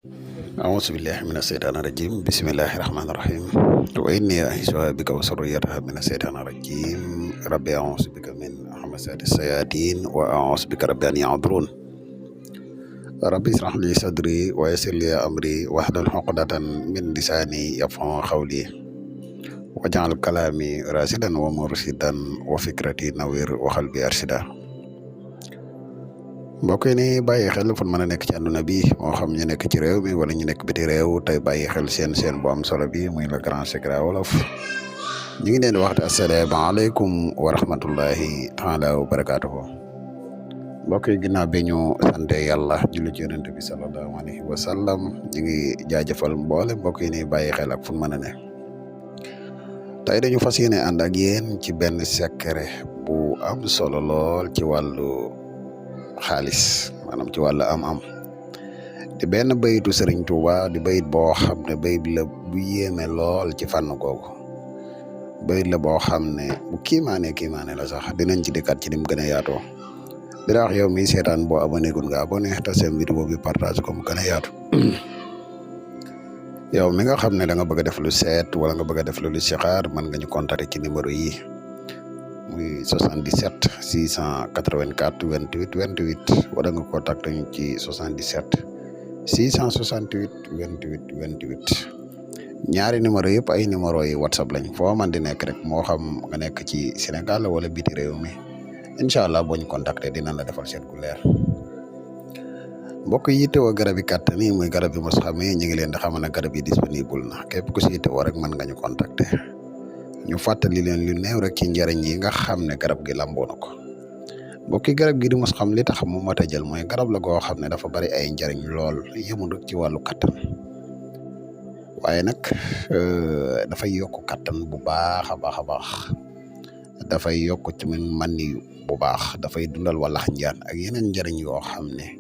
أعوذ بالله من الشيطان الرجيم بسم الله الرحمن الرحيم وإني أعيذها بك وذريتها من الشيطان الرجيم ربي أعوذ بك من همزات الشياطين وأعوذ بك ربي أن يحضرون ربي اشرح لي صدري ويسر لي أمري واحلل عقدة من لساني يفقهوا قولي واجعل كلامي راشدا ومرشدا وفكرتي نوير وقلبي أرشدا mbokk yi ni bàyyi xel fu mën a nekk ci àdduna bi moo xam ñu nekk ci réew mi wala ñu nekk biti réew tey bàyyi xel seen bu am solo bi muy le grand secret wolof ñu ngi leen di waxte asalaamaaleykum wa rahmatullahi taala wa barakaatuhu mbokk yi ginnaaw bi ñu sante yàlla julli ci yonent bi sallallahu alayhi wa sallam ñu ngi jaajëfal mboole mbokk yi ni bàyyi xel ak fu mën a ne tey dañu fas yéene ànd ak yéen ci benn secret bu am solo lool ci wàllu xaalis maanaam ci wàllu am-am di benn bayitu Sëriñ Tuuba di bayit boo xam ne bayit la bu yéeme lool ci fànn googu bayit la boo xam ne bu kiimaane la sax dinañ ci dikkaat ci nim gën a yaatoo di la wax yow mi seetaan boo abonné gun nga abonné te seen vidéo bi partage ko mu gën a yaatu yow mi nga xam ne da nga bëgg a def lu seet wala nga bëgg a def lu listixaar mën nga ñu contacter ci numéro yi muy 77 684 28 28 wala nga contacté ñu ci 77 668 28 28 ñaari numéro yëpp ay numéro yi whatsapp lañ foo man di nekk rek moo xam nga nekk ci Sénégal wala biti réew mi incha allah boo ñu contacté dinañ la defal seet gu leer mbokk yi yittewoo garab yi kàttan yi muy garab yi mos xamee ñu ngi leen di xamal ne garab yi disponible na képp ku si yittewoo rek mën nga ñu contacté ñu fàttali leen lu néew rek ci njëriñ yi nga xam ne garab gi lamboo na ko mbokki garab gi di mos xam li tax mu mat a jël mooy garab la goo xam ne dafa bari ay njëriñ lool yëmul rek ci wàllu kattan waaye nag dafay yokk kattan bu baax a baax a baax dafay yokk ci man bu baax dafay dundal walax njaan ak yeneen njëriñ yoo xam ne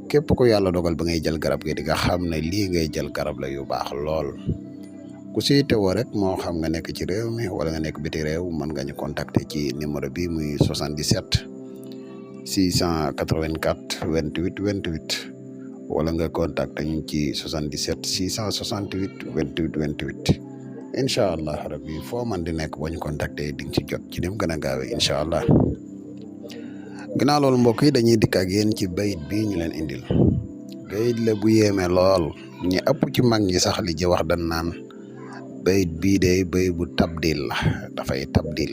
képp ko yàlla dogal ba ngay jël garab gi di nga xam ne lii ngay jël garab la yu baax lool. ku si teewoo rek moo xam nga nekk ci réew mi wala nga nekk biti réew mën nga ñu contacter ci numéro bi muy 77 684 28 28 wala nga contacter ñu ci 77 668 28 28 incha allah rabbi foo man di nekk boo ñu contacter di nga ci jot ci ni mu gën a gaawee incha allah ginnaaw loolu mbokk yi dañuy dikk ak yéen ci bayit bi ñu leen indil bayit la bu yéeme lool ñi ëpp ci mag ñi sax li ji wax dañ naan. bayit bii de bayit bu tabdil la dafay tabdil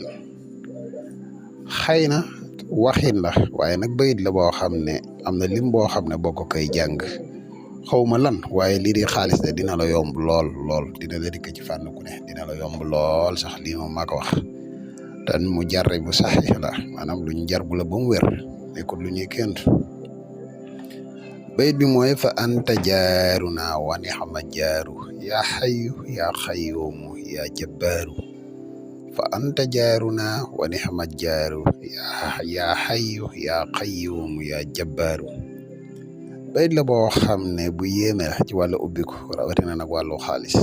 xëy na waxin la waaye nag bayit la boo xam ne am na lim boo xam ne boo ko koy jàng xaw ma lan waaye lii di xaalis de dina la yomb lool dina la dikk ci fànn ku ne dina la yomb lool sax lii moom maa ko wax tan mu jarre bu saxix la maanaam luñ jar bu la ba mu wér nekkul lu ñuy ként bayit bi mooy fa anta jaaruna wa nixma jaaru yaa xayu yaa xayuumu yaa jabbaaru fa anta jaaruna wa nixma jaaru yaa xayu yaa xayuumu yaa jabbaaru bayit la boo xam ne bu yéeme la ci wàllu ubbiku rawatina nag wàllu xaalis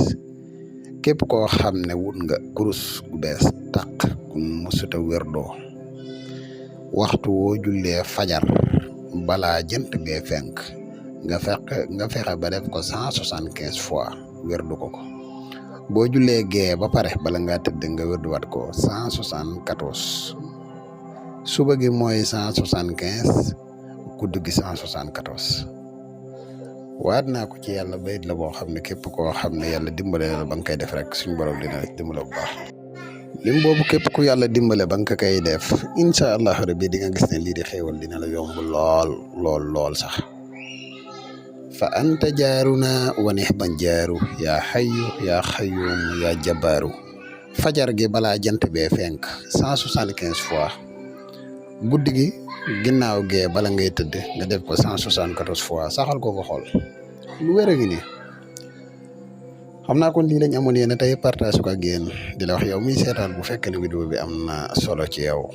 képp koo xam ne wut nga kurus gu bees tàq ku musuta wérdoo waxtu woo jullee fajar balaa jant bee fenk nga fexe ba def ko 175 fois wérdu ko boo jullee gee ba pare bala ngaa tëdd nga wérduwaat ko 174 suba gi mooy 175 guddi gi 174 waat naa ko ci yàlla bayit la boo xam ne képp koo xam ne yàlla dimbale la ba nga koy def rek suñu borom dina dimbale bu baax lim boobu képp ku yàlla dimbale ba nga koy def incha allah rabbi di nga gis ne lii di xéewal dina la yomb lool sax fa anta jaaruna wa nixma jaaru yaa xayu yaa xayuum yaa jabaaru fajar gi balaa jant bee fenk 175 fois guddi gi ginnaaw gee bala ngay tëdd nga def ko 174 fois saxal ko nga xool lu wér a ngi nii xam naa kon lii lañ amoon yéen tey partage ko ak yéen di la wax yow mi seetaan bu fekkee ne vidéo bi am na solo ci yow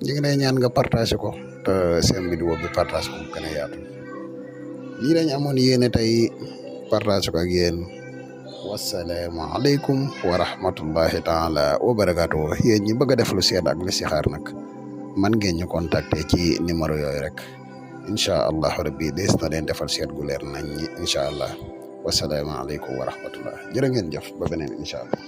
ñu ngi lay ñaan nga partage ko te seen vidéo bi partage ko gën a yaatu lii lañ amoon yéen tey partage ko ak yéen wasalaamaaleykum wa rahmatullahi taala wa barakaatu yéen ñi bëgg a def lu seet ak listixaar nag man ngeen ñu contacter ci numéro yooyu rek incha allah rabbi des na leen defal seet gu leer nañ ñi incha allah wasalaamaaleykum wa rahmatullah jërë ngeen jëf ba beneen incha allah.